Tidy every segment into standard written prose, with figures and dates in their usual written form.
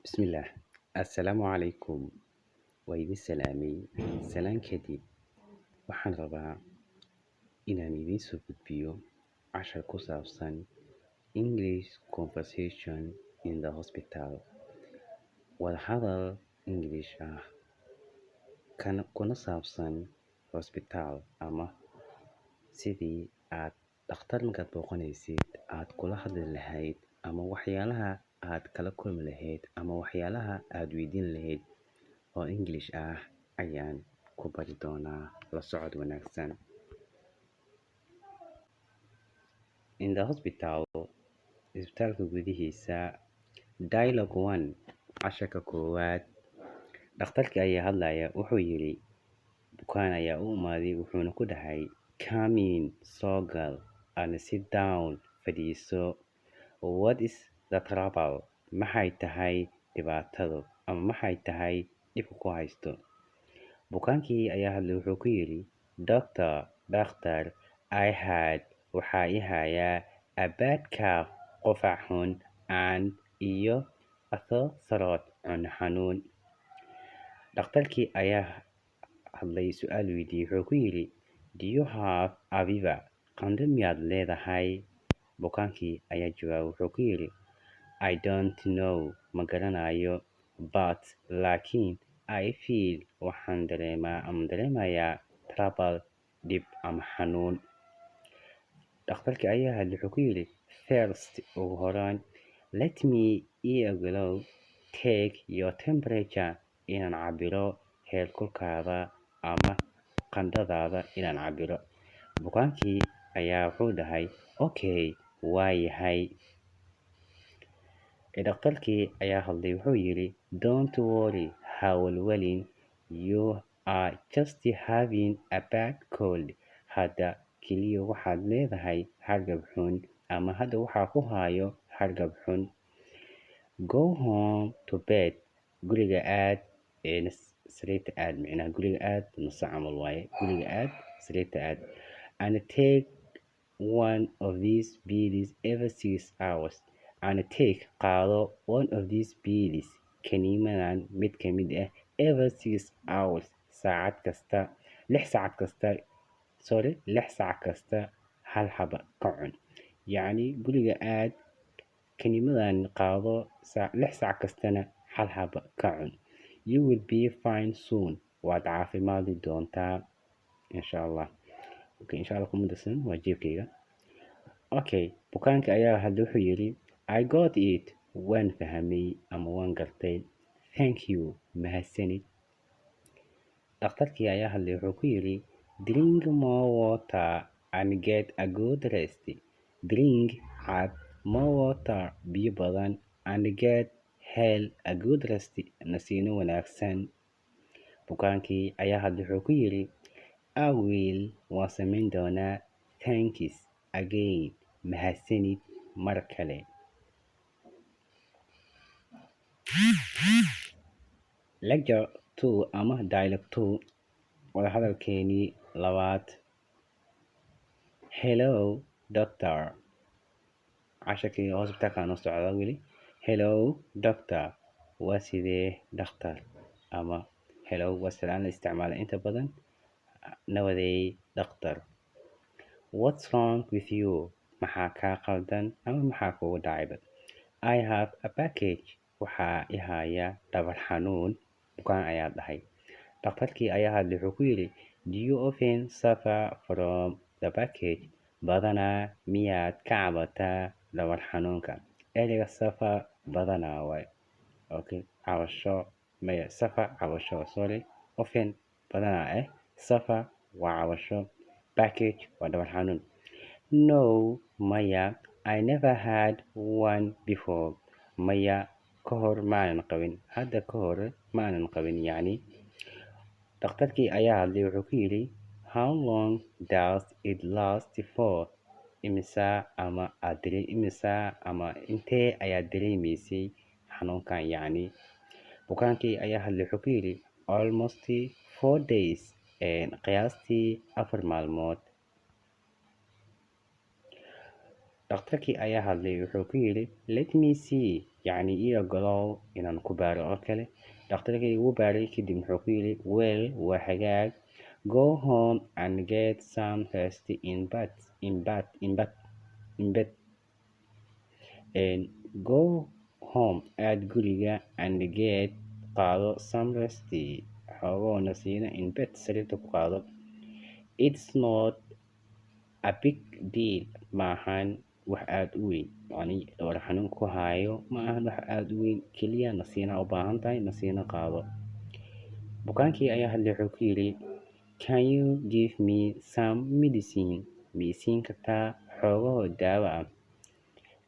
Bismillah. Assalaamu calaykum. Waa idin salaamay. Salaan kadib, waxaan rabaa inaan idiin soo gudbiyo cashar ku saabsan English conversation in the hospital. Wadahadal English ah kana kuna saabsan hospital ama sidii aad dhakhtar markaad booqanaysid aad kula hadli lahayd ama waxyaalaha aad kala kulmi lahayd ama waxyaalaha aad weydiin lahayd oo English ah ayaan ku bari doonaa. La socod wanaagsan. In the hospital, isbitaalka gudihiisa. Dialogue 1, casharka koowaad. Dhakhtarka ayaa hadlaya, wuxuu yidhi bukaan ayaa u imaaday, wuxuuna ku dhahay, "Come in," soo gal, "and sit down," fadhiiso. "What is the trouble?" Maxay tahay dhibaatadu ama maxay tahay dhibka ku haysto? Bukaankii ayaa hadlay, wuxuu ku yidhi, "Doctor," dhakhtar, "I had," waxaa i hayaa, "a bad cough," qufac xun, "and," iyo, "a sore throat," cuno xanuun. Dhakhtarkii ayaa hadlay, su-aal weydiiyey, wuxuu ku yidhi, "Do you have a fever?" Qandho miyaad leedahay? Bukaankii ayaa jawaabay, wuxuu ku yidhi, "I don't know," ma garanayo, "but," laakiin, "I feel," waxaan dareemaa ama dareemayaa, "trouble," dhib ama xanuun. Dhakhtarkii ayaa hadlay, wuxuu ku yidhi, "First," ugu horaan, "let me," ii ogolow, "take your temperature," inaan cabiro heerkulkaada ama qandhadaada inaan cabiro. Bukaankii ayaa wuxuu dhahay, "Okay," waa yahay. Dhakhtarkii ayaa hadlay, wuxuu yidhi, "Don't worry," ha walwalin, "you are just having a bad cold." Hadda kaliya waxaad leedahay hargab xun ama hadda waxaa ku hayo hargab xun. "Go home to bed," guriga aad, sariirta aad, micnaha guriga aad naso camal waaye, guriga aad, sariirta aad, "and take one of these pills every 6 hours." And take, qaado, "one of these pills," kaniimadan mid ka mid ah, "every 6 hours," saacad kasta, 6 saacad kasta, sorry, 6 saac kasta hal xaba ka cun. Yacni guriga aad, kaniimadan qaado, 6 saac kastana hal xaba ka cun. "You will be fine soon," waad caafimaadi doontaa insha Allah. Okay, insha Allah kuma darsan, waa jeebkayga. Okay, bukaanka ayaa hadda wuxuu yidhi, "I got it," waan fahmay ama waan gartay, "Thank you," mahadsanid. Dhakhtarkii ayaa hadlay, wuxuu ku yidhi, "Drink more water and get a good rest." Drink, cab, "more water," biyo badan, "and get," hel, "a good rest," nasiino wanaagsan. Bukaankii ayaa hadlay, wuxuu ku yidhi, "I will," waan samayn doonaa, "Thanks again," mahadsanid mar kale. Lecture 2 ama dialogue 2, wadahadalkeenii labaad. Hello, doctor. Casharkii hospitalka noo socda weli. Hello, doctor. Waa sidee, dhakhtar? Ama hello waa salaan la isticmaala inta badan. Nabaday, dhakhtar. "What's wrong with you?" Maxaa kaa qaldan ama maxaa kugu dhacayba? "I have a backache," waxaa i haya dhabar xanuun, bukaan ayaa dhahay. Dhakhtarkii ayaa hadlay, wuxuu ku yidhi, "Do you often suffer from the backache?" Badanaa miyaad ka cabataa dhabar xanuunka? Ereyga suffer badanaa waay. Okay, cabasho maya, suffer cabasho, sorry. Often badanaa eh, suffer waa cabasho, backache waa dhabar xanuun. "No," maya, "I never had one before." Maya, ka hor maanan qabin, hadda ka hor maanan qabin yacni. Dhakhtarkii ayaa hadlay, wuxuu ku yidhi, "How long does it last for?" Imisa ama aad dare imisa ama intee ayaad dareemaysay xanuunkan yacni? Bukaankii ayaa hadlay, wuxuu ku yidhi, "Almost 4 days," qiyaastii 4 maalmood. Dhakhtarkii ayaa hadlay, wuxuu ku yidhi, "Let me see." Yacni ii ogolow inaan ku baaro oo kale. Dhakhtarkii wuu baaray, kadib wuxuu ku yidhi, "Well," waa hagaag, "go home and get some rest in bed in bed in bed in bed Go home, aad guriga, and get, qaado, some rest, xoogoo nasiino, in bed, sariirta ku qaado. It's not a big deal, maahan wax aada u weyn. Yacni dhabar xanuun ku haayo ma ahan wax aada u weyn, keliya nasiina u baahan tahay, nasiino qaado. Bukaankii ayaa hadlay, wuxuu ku yidhi, "Can you give me some medicine?" Ma i siin kartaa xoogaho daawo ah?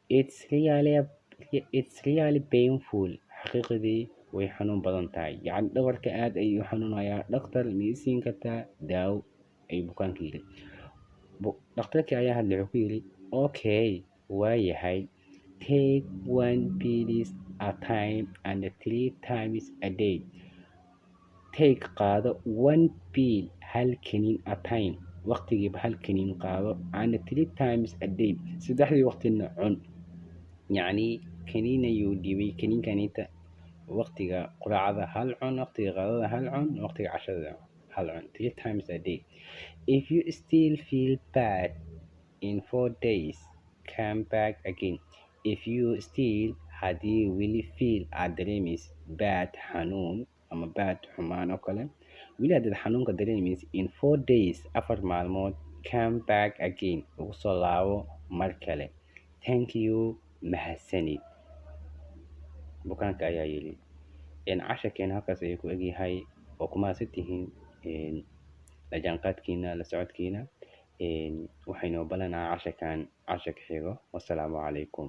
It's really painful, xaqiiqdii way xanuun badan tahay. Yacni dhabarka aad ayuu u xanuunayaa, dhakhtar, ma i siin kartaa daawo? Ayuu bukaanka yidhi. Dhakhtarkii ayaa hadlay, wuxuu ku yidhi, "Okay," waa yahay, "take one pills a time and three times a day." Take, qaado, one pill, hal kaniin, a time, waqtigiiba hal kaniin qaado, and three times a day, saddexdii waqtina cun. Yacni kaniin ayuu dhiibay. Kaniinkanita waqtiga quraacda hal cun, waqtiga qadada hal cun, waqtiga cashada hal cun, three times a day. If you still feel bad in 4 days, come back again. If you still, haddii weli, feel, aad dareemaysid, bad, xanuun, ama bad, xumaan oo kale, weli haddaad xanuunka dareemaysid, in 4 days, 4 maalmood, come back again, ugu soo laabo mar kale. Thank you, mahadsanid, bukaanka ayaa yidhi. Casharkeena halkaas ayuu ku egyahay oo ku mahadsan tihiin la jaanqaadkiina, la socodkiina. Waxaynu balanaa casharkan casharka xigo. Wasalaamu calaykum.